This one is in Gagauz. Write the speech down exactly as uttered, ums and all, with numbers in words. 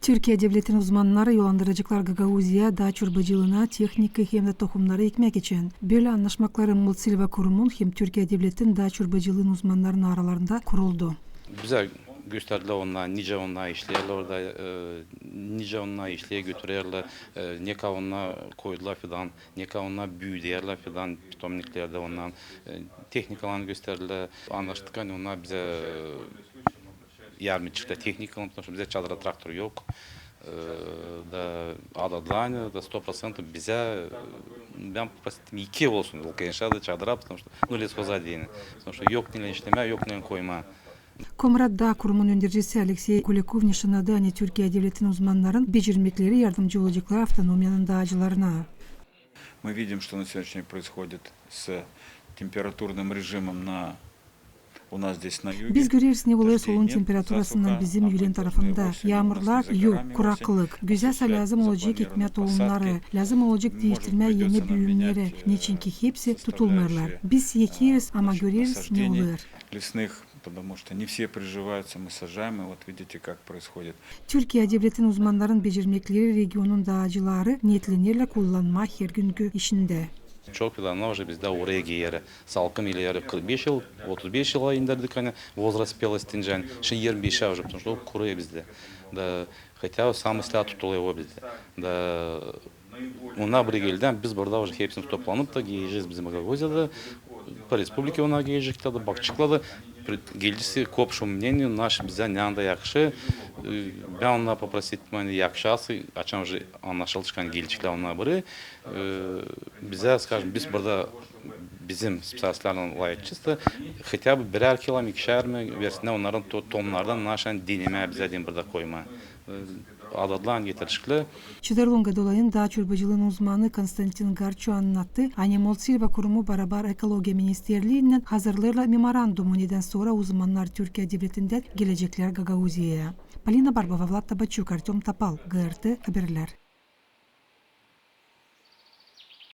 Türkiye devletin uzmannarı yollandıraceklar Gagauziyaya daa çorbacılıına tehnika hem dä tohumnarı ekmäk için. Bölä annaşmakları Multsilva kurumun hem Türkiye devletin daa çorbacılıın uzmannarının aralarında kuruldu. Bizä gösterdilär onnar, nicä onnar işleerlär orada, e, nicä onnar işleer, götürerlär, e, ne kadar onnar koydular fidan, ne kadar onnar büüderlär fidan, pitomniklerdä onnar, e, tehnikalarını gösterdilär. Annaştık, ani onnar bizä, e, yardım edecekler tehnikalarını, потому что bizä çadıra traktor yok. E, da adadılar, ani da sto proţentov bizä, e, bän prosit, iki olsun, конечно, da çadıra, потому что, ну, лесхоза deyni. Потому что yok neylän işlemää, yok neylän koymaa. Komrat daa kurumun öndercisi Aleksey Kulekov nişannadı, ani Türkiye devletin uzmannarın becermekleri yardımcı olaceklar avtonomiyanın daacılarına. Мы видим, что на сегодняшний день происходит с температурным режимом на, у нас здесь на юге. Biz göreriz, ne olêr solun temperaturasından bizim ülen tarafında. Yaamurlar yok, kuraklık. Bizä sä lääzım olacek ekmää tohumnarı, lääzım olacek diiştirmää eni büümneri, neçinki hepsi tutulmêêrlar. Biz ekeriz, ama göreriz, ne olêr. Лесных, потому что не все приживаются, мы сажаем, и вот видите, как происходит. Türkiye devletin uzmannarın becermekleri regionun daacıları neetlenerlär kullanmaa hergünkü işindä. Çok fidannar уже bizdä oraya geer. Salkım illeri kırk beş yıl, otuz beş yıla indirdik, ani возраст спелости deyni. Şindi irmi beşä уже, потому что o kuruêr bizdä. Da хотя бы самый слää tutulêr o bizdä. Da onnar buraya geldilär, biz burada уже hepsini toplanıp da gelecez bizim Gagauziyada, по республике onnar gelecekler da, bakaceklar da, gelecek к общему мнению, naşey bizä ne anda yakışêr. E, bän onnarı попроситtim, ani yakışarsa, açan уже annaşıldı, ani gelecekler onnar buraya. E, bizä, скажем, biz burada bizim специалистлердän lafedecez da, хотя бы birär kilo mi, ikişär mi versinnär onnarın to-, tohumnardan, naşey denemää bizä deyni burada koymaa. E, adadılar, ani getirecekler. Çedar Lunga dolayın daa çorbacılıın uzmanı Konstantin Garçu annattı, ani Multsilva kurumu barabar Ekologiya ministerliinnän hazırlêêrlar memorandumu, nedän sora uzmannar Türkiye devletindän geleceklär Gagauziyaya. Polina Barbova, Vlad Tabaçuk, Artöm Topal, G R T haberlär.